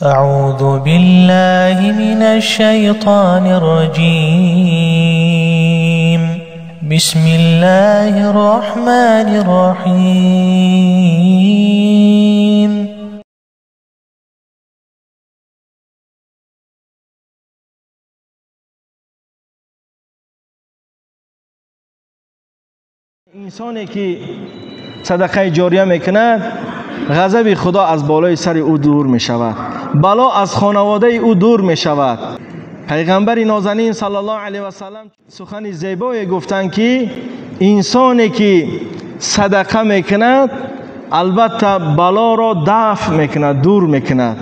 أعوذ بالله من الشيطان الرجيم. بسم الله الرحمن الرحيم. Инсоне ки садақаи ҷория мекунад, ғазаби Худо аз болои сари ӯ дур мешавад, бало аз хонаводаи ӯ дур мешавад. Пайғамбари нозанин саллаллоҳу алайҳи васаллам сухани зебое гуфтанд, ки инсоне ки садақа мекунад, албатта балоро дафъ мекунад, дур мекунад.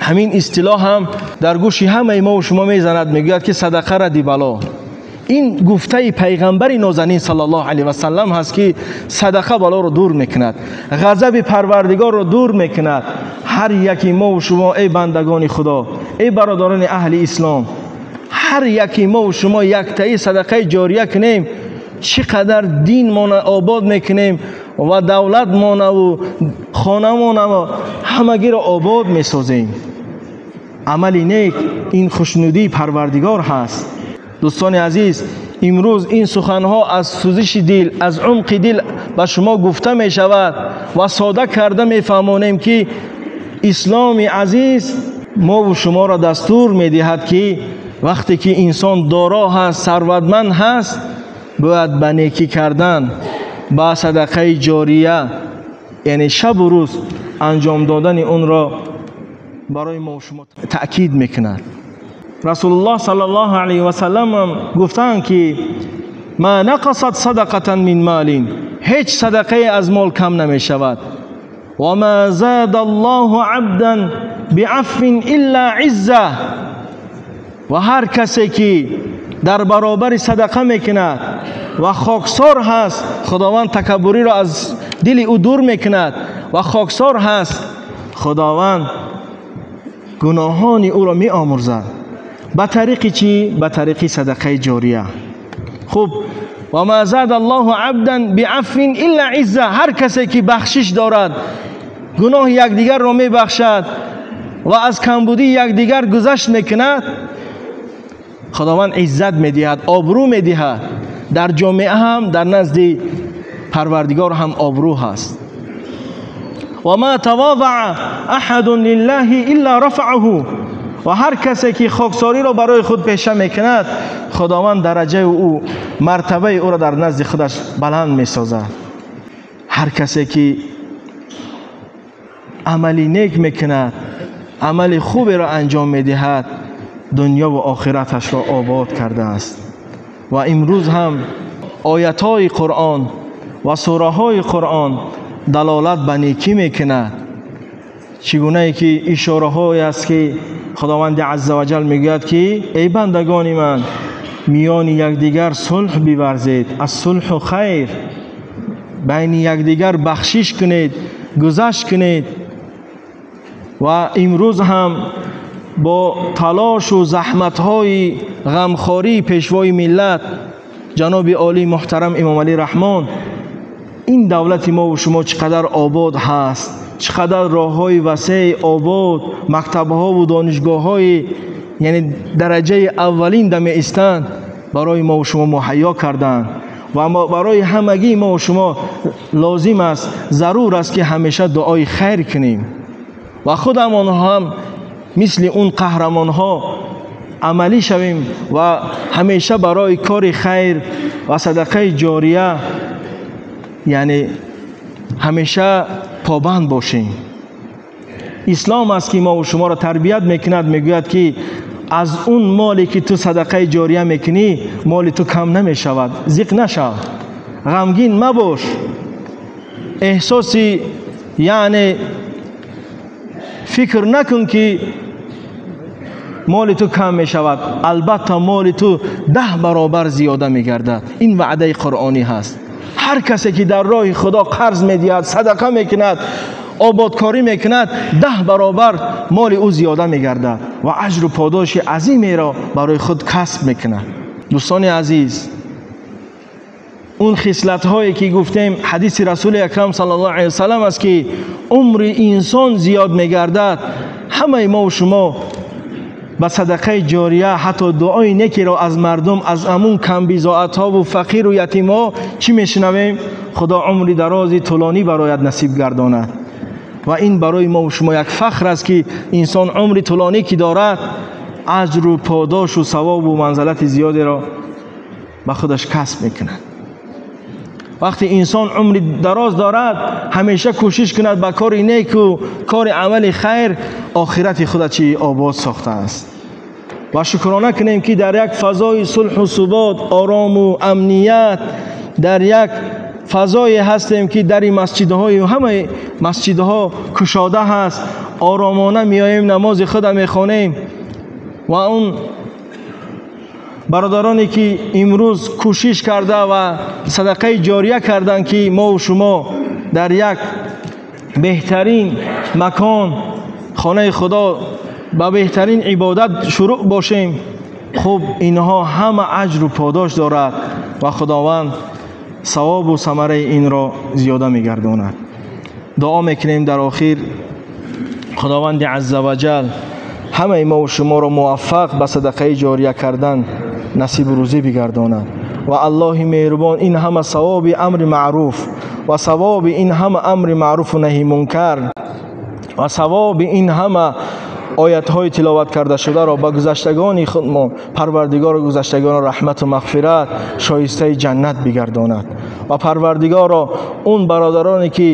Ҳамин истилоҳ ҳам дар гӯши ҳамаи мо шумо мезанад, мегӯяд ки садақа радди бало. Ин гуфтаи пайғамбари нозанин саллаллоҳу алайҳи васаллам ҳаст, ки садақа балоро дур мекунад, ғазаби парвардигорро дур мекунад. Ҳар яки мо ва шумо, эй бандагони Худо, эй бародарони аҳли ислом, ҳар яки мо ва шумо яктаи садақаи ҷория кунем, чӣ қадар динмона обод мекунем ва давлатмонаву хонамонаву ҳамагиро обод месозем. Амали нек ин хушнудии парвардигор ҳаст. Дӯстони азиз, имрӯз ин суханҳо аз сӯзиши дил, аз умқи дил ба шумо гуфта мешавад ва сода карда мефаҳмонем, ки исломи азиз мову шуморо дастур медиҳад, ки вақте ки инсон доро ҳаст, сарватманд ҳаст, бояд ба некӣ кардан, ба садақаи ҷория, яъне шабу рӯз анҷом додани онро барои мо шумо таъкид мекунад. Расулуллоҳ саллаллоҳу алайҳи васаллам гуфтанд, ки ма нақасат садақатан мин молин, ҳеҷ садақае аз мол кам намешавад. Ва ма зада Аллоҳу абдан биафвин илла изза, ва ҳар касе ки дар баробари садақа мекунад ва хоксор ҳаст, Худованд такаббуриро аз дили ӯ дур мекунад ва хоксор ҳаст, Худованд гуноҳони ӯро меомӯрзад. Ба тариқи чӣ? Ба тариқи садақаи ҷория. Хуб, ва ма зада Аллоҳу абдан биафвин илла изза, ҳар касе ки бахшиш дорад, гуноҳи якдигарро мебахшад ва аз камбудии якдигар гузашт мекунад, Худованд иззат медиҳад, обрӯ медиҳад. Дар ҷомеа ҳам, дар назди Парвардигор ҳам обрӯ ҳаст. Ва ма тавазаа аҳадун лиллаҳи илла рафаъаҳу, ва ҳар касе ки хоксориро барои худ пеша мекунад, Худованд дараҷаи ӯ, мартабаи ӯро дар назди худаш баланд месозад. Ҳар касе ки амали нек мекунад, амали хуберо анҷом медиҳад, дунё ва охираташро обод кардааст. Ва имрӯз ҳам оятҳои Қуръон ва сураҳои Қуръон далолат ба некӣ мекунад. Чӣ гунае ки ишораҳое аст, ки Худованди азза ва ҷал мегӯяд, ки эй бандагони ман, миёни якдигар сулҳ биварзед, аз сулҳу хайр, байни якдигар бахшиш кунед, гузашт кунед. Ва имрӯз ҳам бо талошу заҳматҳои ғамхории пешвои миллат ҷаноби олии муҳтарам Имомалӣ Раҳмон, ин давлати мо ва шумо чӣ қадар обод ҳаст, чӣ қадар роҳҳои васеъ обод, мактабҳову донишгоҳҳои яъне дараҷаи аввалин да меистанд, барои мо ва шумо муҳайё карданд. Ва барои ҳамагии мо ва шумо лозим аст, зарур аст, ки ҳамеша дуои хайр кунем ва худамон ҳам мисли он қаҳрамонҳо амалӣ шавем ва ҳамеша барои кори хайр ва садақаи ҷория, яъне ҳамеша побанд бошем. Ислом аст, ки мо ва шуморо тарбият мекунад, мегӯяд, ки аз он моле ки ту садақаи ҷория мекунӣ, моли ту кам намешавад, зиқ нашав, ғамгин мабош, эҳсоси яъне фикр накун, ки моли ту кам мешавад. Албатта моли ту 10 баробар зиёда мегардад. Ин ваъдаи қуръонӣ ҳаст. Ҳар касе ки дар роҳи Худо қарз медиҳад, садақа мекунад, ободкорӣ мекунад, 10 баробар моли ӯ зиёда мегардад ва аҷру подоши азимеро барои худ касб мекунад. Дӯстони азиз, он хислатҳое ки гуфтем, ҳадиси Расули Акрам саллаллоҳу алайҳи васаллам аст, ки умри инсон зиёд мегардад, Ҳамаи мо ва шумо ба садақаи ҷория ҳатто дуои некиро аз мардум, аз амун камбизоатҳо ва фақиру ятимҳо чӣ мешунавем? Худо умри дарози тӯлонӣ барояд насиб гардонад. Ва ин барои мо ва шумо як фахр аст, ки инсон умри тӯлонӣ ки дорад, аҷру подошу савобу манзалати зиёдеро ба худаш касб мекунад. Вақте инсон умри дароз дорад, ҳамеша кӯшиш кунад ба кори неку кори амали хайр охирати худа чӣ обод сохтааст. Ва шукрона кунем, ки дар як фазои сулҳу субот, орому амният, дар як фазое ҳастем, ки дари масҷидҳои ҳамаи масҷидҳо кушода ҳаст. Оромона меоем, намози худа мехонем. Ва он бародароне ки имрӯз кӯшиш карда ва садақаи ҷория карданд, ки мо ва шумо дар як беҳтарин макон, хонаи Худо, ба беҳтарин ибодат шурӯъ бошем. Хуб, инҳо ҳама аҷру подош дорад ва Худованд савобу самараи инро зиёда мегардонад. Дуо мекунем дар охир Худованди азза ва ҷал ҳамаи мо ва шуморо муваффақ ба садақаи ҷория кардан насиб рӯзӣ бигардонад. Ва Аллоҳи меҳрубон ин ҳама савоби амри маъруф ва савоби ин ҳама амри маъруфу наҳи мункар ва савоби ин ҳама оятҳои тиловат карда шударо ба гузаштагони худмон Парвардигоро гузаштагонро раҳмату мағфират шоистаи ҷаннат бигардонад. Ва Парвардигоро он бародароне ки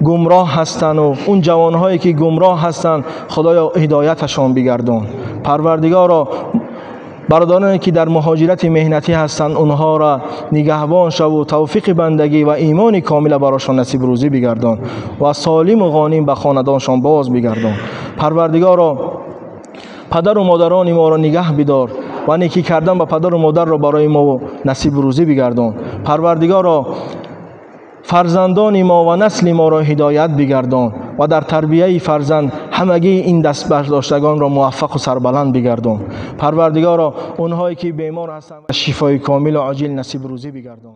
гумроҳ ҳастанд ва он ҷавонҳое ки гумроҳ ҳастанд, Худоё ҳидояташон бигардон. Парвардигоро бародароне ки дар муҳоҷирати меҳнатӣ ҳастанд, онҳоро нигаҳбон шав ва тавфиқи бандагӣ ва имони комила барошон насиб рӯзӣ бигардон ва солиму ғоним ба хонадоншон боз бигардон. Парвардигоро падару модарони моро нигаҳ бидор ва некӣ кардан ба падару модарро барои мо насиб рӯзӣ бигардон. Парвардигоро фарзандони мо ва насли моро ҳидоят бигардон ва дар тарбияи фарзанд ҳамагии ин дастбардоштагонро муваффақу сарбаланд бигардон. Парвардигоро онҳое ки бемор ҳастанд шифои комилу оҷил насиб рӯзӣ бигардон.